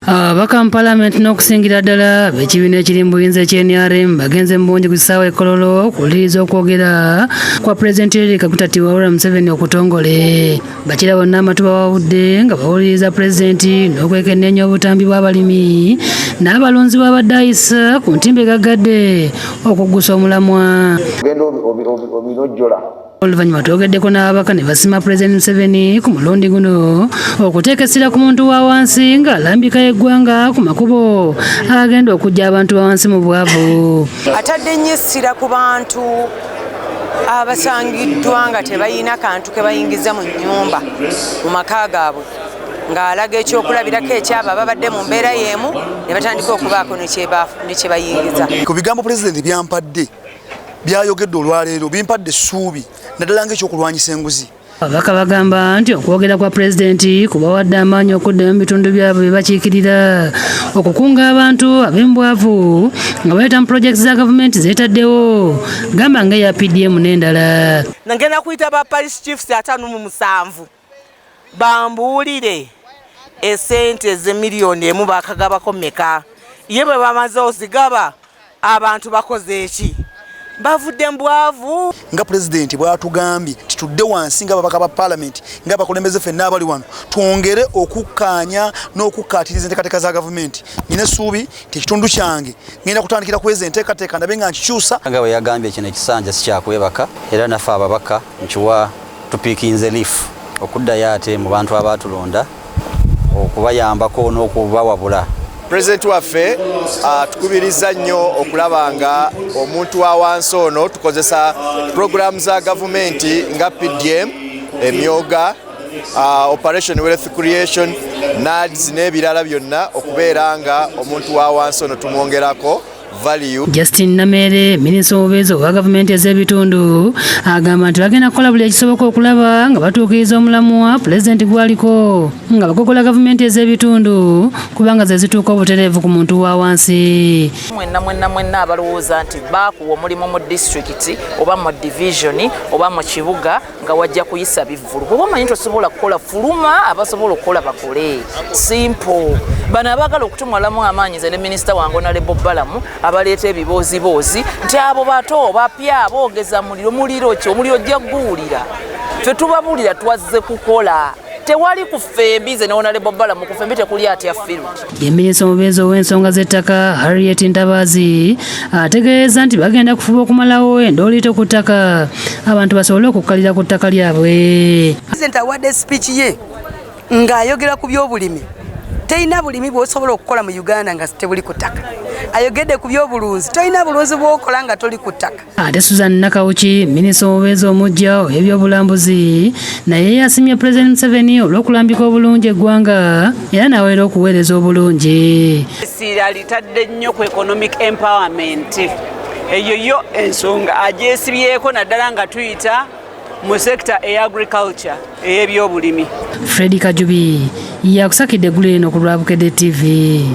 Ababaka mu Palamenti n'okusingira ddala ab'ekibiina ekiri mu buyinza eky'NRM bagenze mu bungi ku kisaawe e Kololo okuwuliriza okwogera kwa Pulezidenti Yoweri Kaguta Tibuhaburwa Museveni okutongole. Bakira bonna amatu bawawudde nga bawuliriza Pulezidenti n'okwekenneenya obutambi bw'abalimi n'abalunzi bw'abadde ayisa ku ntimbe gaggadde okuggusa omulamwa. Ogenda obinojjola. Oluvannyuma twogeddeko n'ababaka ne basima Pulezidenti Museveni ku mulundi guno okuteeka essira ku muntu wa wansi ng'alambika eggwanga ku makubo agenda okuggya abantu ba wansi mu bwavu. Atadde nnyo essira ku bantu abasangiddwa nga tebalina kantu ke bayingiza mu nnyumba mu maka gaabwe, ng'alaga ekyokulabirako ekyabo ababadde mu mbeera y'emu ne batandika okubaako ne kye bayingiza. Ku bigambo Pulezidenti byampadde, byayogedde olwaleero, bimpadde essuubi, naddala ng'ekyokulwanyisa enguzi. Ababaka bagamba nti okwogera kwa Pulezidenti kubawadde amaanyi okuddayo mu bitundu byabwe bye bakiikirira okukunga abantu ab'embwavu nga bayita mu pulojekiti za gavumenti zeetaddewo, gamba ng'eya PDM n'endala. Ngenda kuyita ba parish chiefs 57 bambuulire esente ez'emiliyoni 1 bakagabako meka, ye bwe bamaze ozigaba abantu bakoze eki, bavudde mu bwavu? Nga Pulezidenti bw'atugambye titudde wansi ng'ababaka ba Paalamenti, ng'abakulembeze ffenna abali wano, twongere okukkaanya n'okukkaatiriza enteekateeka za gavumenti. Nina essuubi nti ekitundu kyange ngenda kutandikira ku ezo enteekateeka ndabe nga nkikyusa. Nga bwe yagambye, kino ekisanja si kyakwebaka, era naffe ababaka nkiwa tupiikinze leaf okuddayo ate mu bantu abaatulonda okubayambako n'okubawabula. Pulezidenti waffe atukubiriza nnyo okulaba nga omuntu wa wansi ono tukozesa puroguramu za gavumenti nga PDM, emyoga, Operation Wealth Creation, NAADS n'ebirala byonna, okubeera nga omuntu wa wansi ono tumwongerako value. Justin Nameere, minisita omubeezi owa gavumenti ez'ebitundu, agamba nti bagenda kukola buli ekisoboka okulaba nga batuukiriza omulamwa Pulezidenti gwaliko nga bagogola gavumenti ez'ebitundu, kubanga ze zituuka obutereevu ku muntu wa wansi. Mwenna mwenna mwenna abalowooza nti baakuwa omulimu mu disitulikiti oba mu divisioni oba mu kibuga nga wajja kuyisa bivvulu, bw'oba omanyi nti osobola kukola, fuluma, abasobola okukola bakole. Simple. Bano abaagala okutumalamu amaanyi, nze ne minisita wange Honourable Balamu, abaleeta ebibooziboozi nti abo bato bapya boogeza muliro, muliro ki? Omuliro ojja guwulira. Ffe tubabuulira, twazze kukola, tewali ku ffembi. Nze ne Honourable Balamu, ku ffembi tekuli atya field. Ye minisita omubeezi ow'ensonga z'ettaka Harriet Ntabaazi ategeeza nti bagenda kufuba okumalawo endooliito ku ttaka, abantu basobole okukkalira ku ttaka lyabwe. Pulezidenti awadde speech ye ng'ayogera ku byobulimi. Terina bulimi bw'osobola okukola mu Uganda nga tebuli ku ttaka. Ayogedde ku byobulunzi, tolina bulunzi bw'okola nga toli ku ttaka. Ate Susan Nakawuki, minisita omubeezi omuggya ow'ebyobulambuzi, naye yasimye Pulezidenti Museveni olw'okulambika obulungi eggwanga era n'awera okuweereza obulungi. Essira litadde nnyo ku economic empowerment. Eyo yo ensonga agyesibyeko, naddala nga tuyita mu sector eya agriculture, ey'ebyobulimi. Fredi Kajubi yakusakidde eggulu eno ku lwa Bukedde TV.